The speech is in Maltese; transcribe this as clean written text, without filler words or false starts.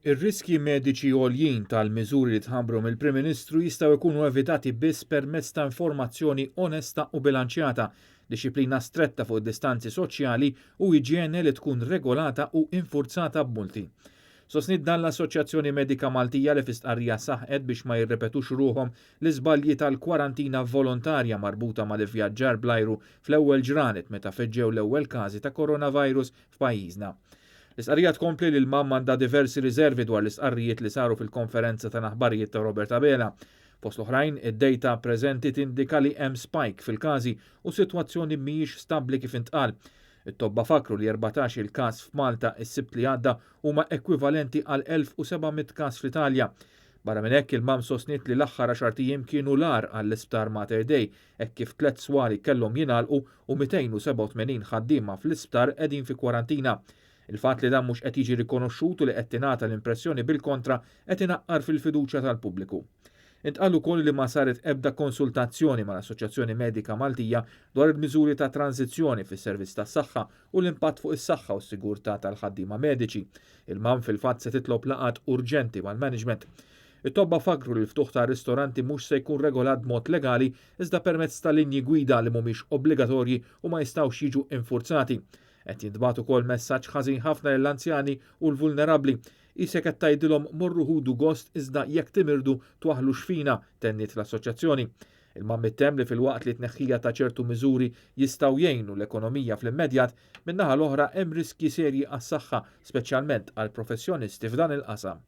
Ir-riskji mediċi għoljin tal-miżuri li tħabbru mill-Prim Ministru jistgħu jkunu evitati biss permezz ta' informazzjoni onesta u bilanċjata, dixxiplina stretta fuq id-distanzi soċjali u iġjene li tkun regolata u infurzata b'multi. Sostniet dan l-Assoċjazzjoni Medika Maltija li fi stqarrija saħqet biex ma jirrepetux ruħhom l-iżbalji tal-kwarantina volontarja marbuta mal-ivvjaġġar bl-ajru fl-ewwel ġranet meta feġġew l-ewwel każi ta' coronavirus f'pajjiżna. L-istqarrija tkompli li l-MAM għandha diversi riservi dwar l-istqarrijiet li saru fil-konferenza tal-aħbarijiet ta' Robert Abela. Fost l-oħrajn, id-dejta preżenti tindika li hemm spike fil-każi u s-sitwazzjoni mhijiex stabbli kif intqal. It-tobba fakkru li 14-il każ f'Malta s-Sibt li għadda huma ekwivalenti għal 1,700 każ fl-Italja. Barra minn hekk, il-MAM sostniet li l-aħħar għaxart ijiem kienu l-agħar għall-Isptar Mater Dei hekk kif tliet swali kellhom jingħalqu u 287 ħaddiema fl-isptar qegħdin fi kwarantina. Il-fatt li dan mhux qed jiġi rikonoxxut u li qed tingħata l-impressjoni bil-kontra qed inaqqar fil-fiduċja tal-pubbliku. Intqal ukoll li ma saret ebda konsultazzjoni mal-Assoċjazzjoni Medika Maltija dwar il-miżuri ta' tranżizzjoni fis-servizz tas-saħħa u l-impatt fuq is-saħħa u s-sigurtà tal-ħaddiema mediċi. Il-MAM fil-fatt se titlob laqgħat urġenti mal-management. It-tobba fakkru li l-ftuħ ta' ristoranti mhux se jkun regolat b'mod legali iżda permezz ta' linji gwida li mhumiex obbligatorji u ma jistgħux jiġu infurzati. Qed jintbagħat ukoll messaġġ ħażin ħafna lill-anzjani u l-vulnerabbli. Qisek qed tgħidilhom morru ħudu gost iżda jekk timirdu twaħħlux fina, tenniet l-assoċjazzjoni. Il-MAM ittemm li filwaqt li t-tneħħija ta' ċertu miżuri jistgħu jgħinu l-ekonomija fl-immedjat, min-naħa l-oħra hemm riskji serji għas-saħħa, speċjalment għall-professjonisti f'dan il-qasam.